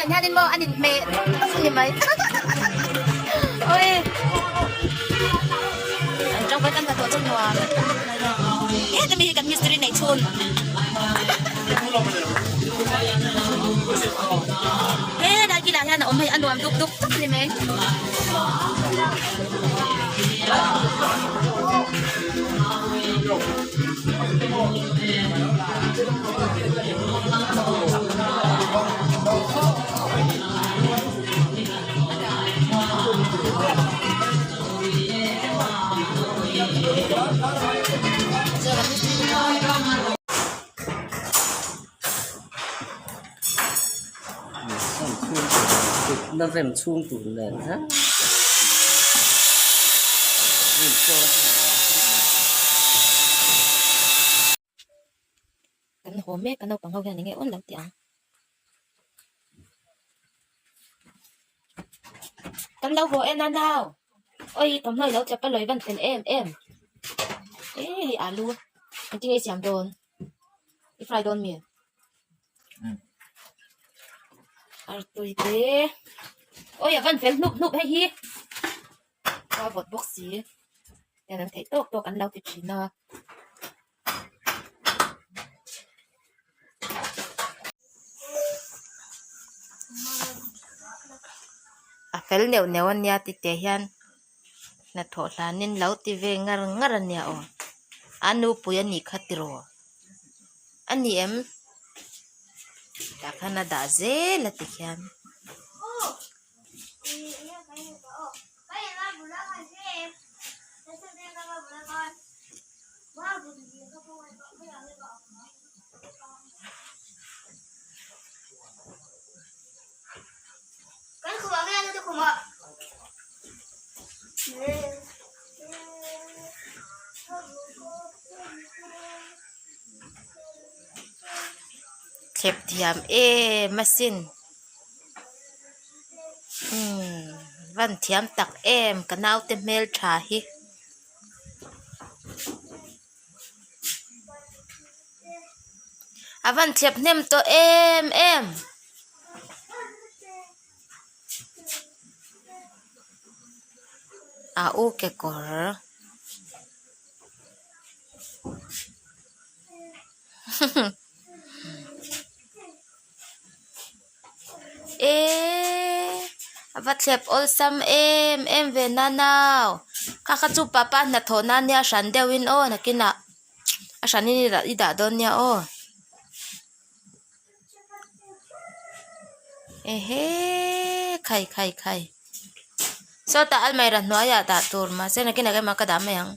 Hianin maw an inhmeh tak ni mai oi an tangkai kan hnathawh chu nuam heta mi hi kan mistiri neih chhun helai kilah hian a awm hei a nuam duk duk tak ni mai. Thutna rem chhung tur nen kha room sawn chu ni ang. Kan haw mek a naupang ho hian enge awn lo tih ang. Kan lo haw en a nau. Oi thawmhnaw i lo chep a lawi van fel em em. E hei alu engtin nge i siam dawn? I fry dawn mi? Artui te oi a van fel hnup hnup hei hi a vawt bawk si tiang an theih tawk tawk an lo ti thin a. A fel neuh neuh a nia tite hian hnathawh hlanin lo ti ve ngar ngar a nia aw a nupui a nih kha tiraw a ni em tah khan a dah zel a ti khian. Thlep thiam em asin umm van thiam tak em ka naute hmeltha hi. A van thlep hnem tawh em em. A u kekawr. Eee a va thlep awlsam em em ve na nau kha kha chu papa hnathawh na nia hran deuhin aw nakinah a hranin i dah i dah dawn nia aw ehe khai khai khai sawtah almirah hnuaiah dah tur mahse nakinah keimah ka dah mai ang.